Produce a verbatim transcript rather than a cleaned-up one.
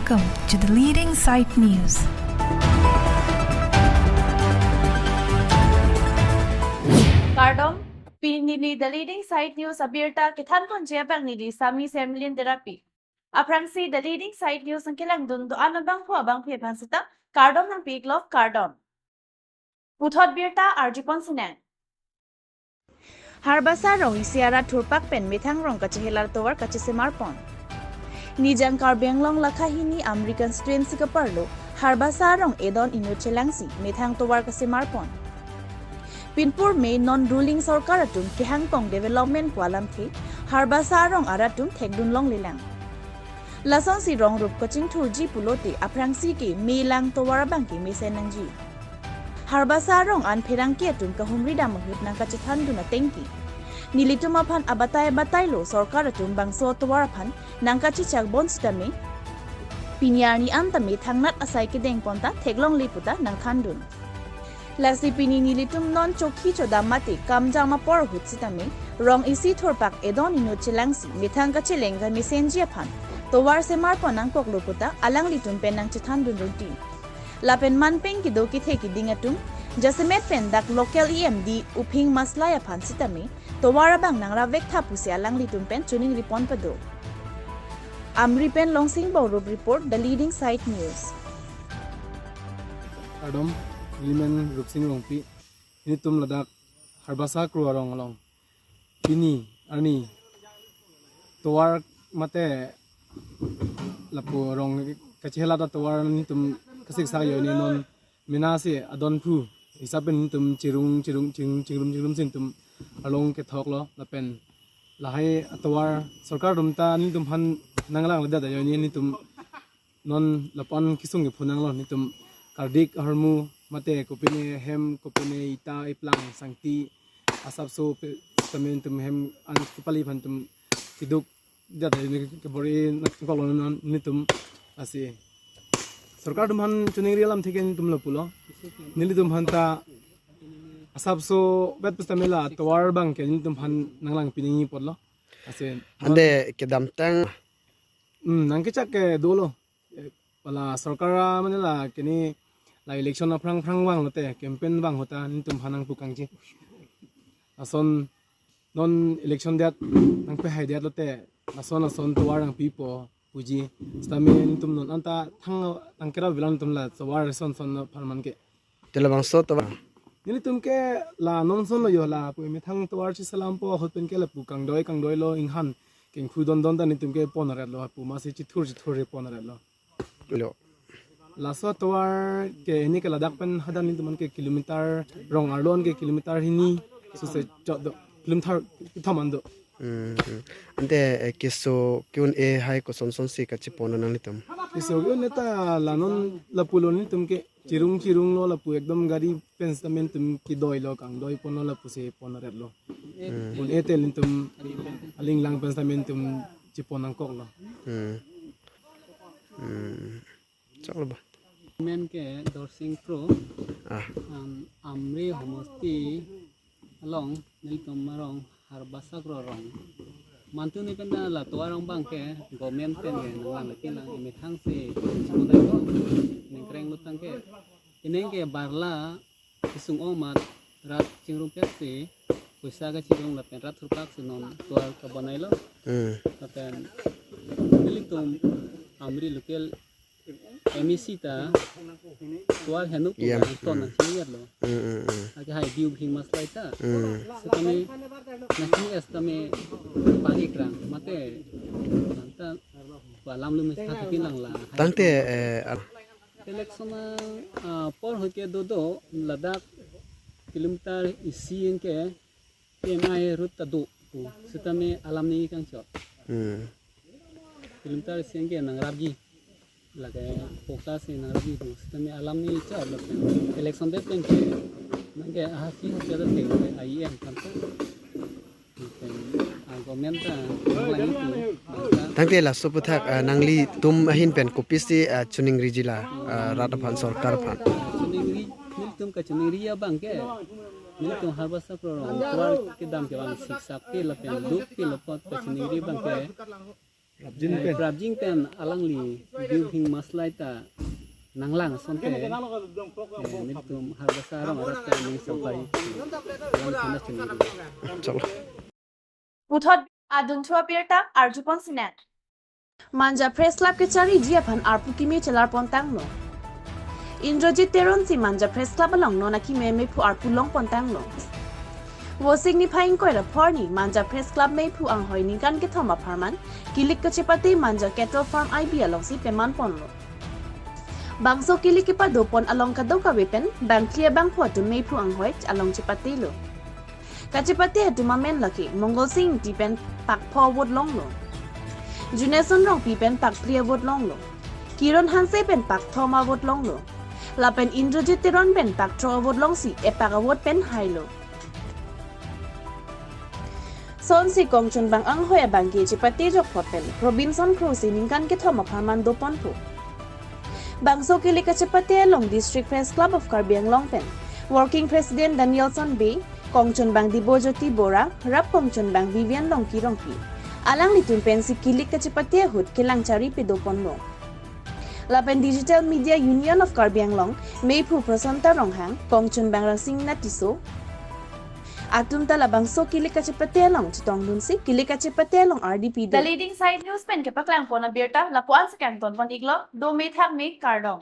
Welcome to the Leading Site News. Kardom, pini neli The Leading Site News abirta kethanponji abang neli Sami Semlin Terapi. Aphrangsi The Leading Site News nangkelangdun do-an abangphu abangphi aphan sita kardom nangpi-iklo, kardom. Puthot birta arjupon sinang. Harbasa rong isi arat thurpak pen methang rong kachehelar tovar kachesemarpon. Nijang Karbi Anglong lakha hini Amri constituency kaparlo Harbasa rong edon inut chelangsi methang tovar kasemarpon. Pinpur me non ruling sorkar atum kehangkong development pu alamthe Harbasa rong arat atum thekdun longlelang. Lasonsi rong rup kachingthurji pulote aphrangsi ke melang tovar abang ke mesen nangji. Harbasa rong an pherangke atum kahumri dam ahut nangkachethandun ateng ke nelitum aphan abatai abatai lo sorkar atum bangso tovar aphan nangkachechakbon sitame pini arni an tame thangnat asai kedengpon ta theklongle puta nangthandun. Lasi pini nelitum non chokhi chodam mate kamjam apor ahut sitame rong isi thurpak edon inut chelangsi methang kacheleng kamesenji aphan tovar semarpon nangkoklo puta alanglitum pen nangchethandun rungti. Lapen manpeng kedo kethe keding atum, jasemet pen dak local E M D Uphing Maslai aphan sitame tovar abang nangrap vektha pusi alanglitum pen choningripon pado. Amri pen Longsing Bongrup report, The Leading Site News. Kardom, neli men Rupsing Rongpi, nelitum ladak Harbasa Kro arong along pini arni tovar mate lapu rong kachehelar atovar nelitum kasiksak ajoine non mena si adon phu hisap pen nelitum chirung chirung ching chingrum chingrum si nelitum arlong kethoklo lapen lahai atovar sorkar atum ta nelitum aphan nanglangledet ajoine nelitum non lapu-an kesung kephu nanglo, nelitum kardik ahormu mate kopine hem kopine ita iplang sangti asapso pe sitame nelitum hem an kepali aphan nelitum keduk jat ini kebor-i nangkoklo non nelitum, lasi sorkar atum aphan choningri alamthe ke nelitum lapulo, nelitum aphan ta asapso bet pu sitame la tovar abang ke nelitum aphan nanglangpi nangji apotlo. Lasi ante kedamtang, hmm, nangkechak ke dolo. Eh, la sorkar a mane la kini la election aphrang aphrang vanglote, campaign vang ahut ta nelitum aphan nangpu kangji. Lason non election det nangpehai detlote lason lason tovar nangpipo puji. Sitame nelitum non anta thang nangkerap avelang nelitum la tovar son son apharman ke. Te labangso tovar. Nelitum ke la non son lo jo lapu methang tovar cheselampo ahut pen ke lapu kangdoi kangdoilo inghan kengkhu dondon ta nelitum ke pon aretlo, lapu masi chithur chithur re pon aretlo. Lo. Laso tovar ke ini ke ladak pen hadak nelitum ke kilometer rong arlo an ke kilometer hini suse chot do, kilometer kethom an do. Hmm, hmm. Ante, eh, keso ke-un-e hai kosonson si kachepon nanglitum? Keso ke-un-e ta la non lapulo nelitum ke chirung chirunglo lapu ekdom gari pen sitame nelitum kedoilo kangdoiponlo lapusi pon aretlo. Hmm. Un-e te nelitum alinglang pen sitame nelitum chepon nangkoklo. Hmm. Hmm. Choklo ba. Men ke Dorsing Kro. Ah. Am, Amri homosti along nelitum arong Harbasa Kro arong. Mantu ni pen ta la tovar arong abang ke government pen ke nanglang lagi lang emethang si chimundai ko ningkreng lutang ke. Ineng ke barla kesung-ong amat rat chingrum pek si poisa kachirung lapen rat thurpak si non tovar kabonailo. Hmm. Lapen nelitum Amri local M A C ta tovar henuk pu Yam. Ton Hmm. nangchiniyarlo. Hmm, hmm, hmm. Ake hai Biu Bhing Maslai ta. Hmm. Sitame nangchini sitame pa-ik rang mate ta alam lum sa thapin lang la. Tangte, eh, ar- Election a, ah, por ahut ke dodo ladak kilometer isi anke P M I road ta do pu. Sitame alam ni kangchot. Hmm. Kilometer isi anke nangrapji. Lake poka si nangrapji pu. Sitame alam ni chot lo. Election det pen ke nangke ahasi hotel te I M kan ta. Tangte laso aphuthak, ah, nanglitum ahin pen kopisi, ah, choningriji la, ah, rat aphan sorkar aphan. Choningri, nelitum kachoningri abang ke, nelitum Harbasa Kro arong tovar kedam kevang siksak pi lapen duk pi lapot kachoningri abang ke, Prabjin pen alangli Birbhing Maslai ta nanglang asonte, eh, nelitum Hardasa arong arat ta ning songkari alang sana chini. Puthot adun thu abirta arjupon sinat. Manja Press Club kechariji aphan arpu kimi chelar pontanglo. Indrajit Teron si Manja Press Club along non akimi mephu arpu long pontanglo. Vosik niphai ingkoi ra phorni Manja Press Club mephu anghoi ningkan kethom apharman kilik kachepate Manja Cattle Farm I B alongsi peman ponlo. Bangso kilik kepadopon along kadokave pen bangphli abangphu atum mephu anghoi along chepatelo. Kachepate atum amen lake Mongol Sing Ingti pen pakpho vote longlo. Juneson Rongpi pen pakphli avote longlo. Kiron Hanse pen pakthom avote longlo. Lapen Indrajit Teron pen pakthrok avote longsi epak avote pen hailo. Sonsi Kongchunbang anghoi abangke chepate jok phot pen Robinson Kro si ningkan kethom apharman doponpo. Bangso kilik kachepate along District Press Club of Karbi Anglong pen Working President Danielson Bey, Kongchunbang Dibojyoti Bora, Rap Kongchunbang Vivian Longki Rongpi, alanglitum pensi kilik kachepate ahut kelang chari pedoponlo. Lapen Digital Media Union of Karbi Anglong mephu Prasanta Ronghang, Kongchunbang Rangsina Tisso atum ta labangso kilik kachepate along chetongdunsi kilik kachepate along ardi pido. The Leading Side News pen kepaklang pon abirta lapu-an si kangton pon iklo, dome thakme, kardom.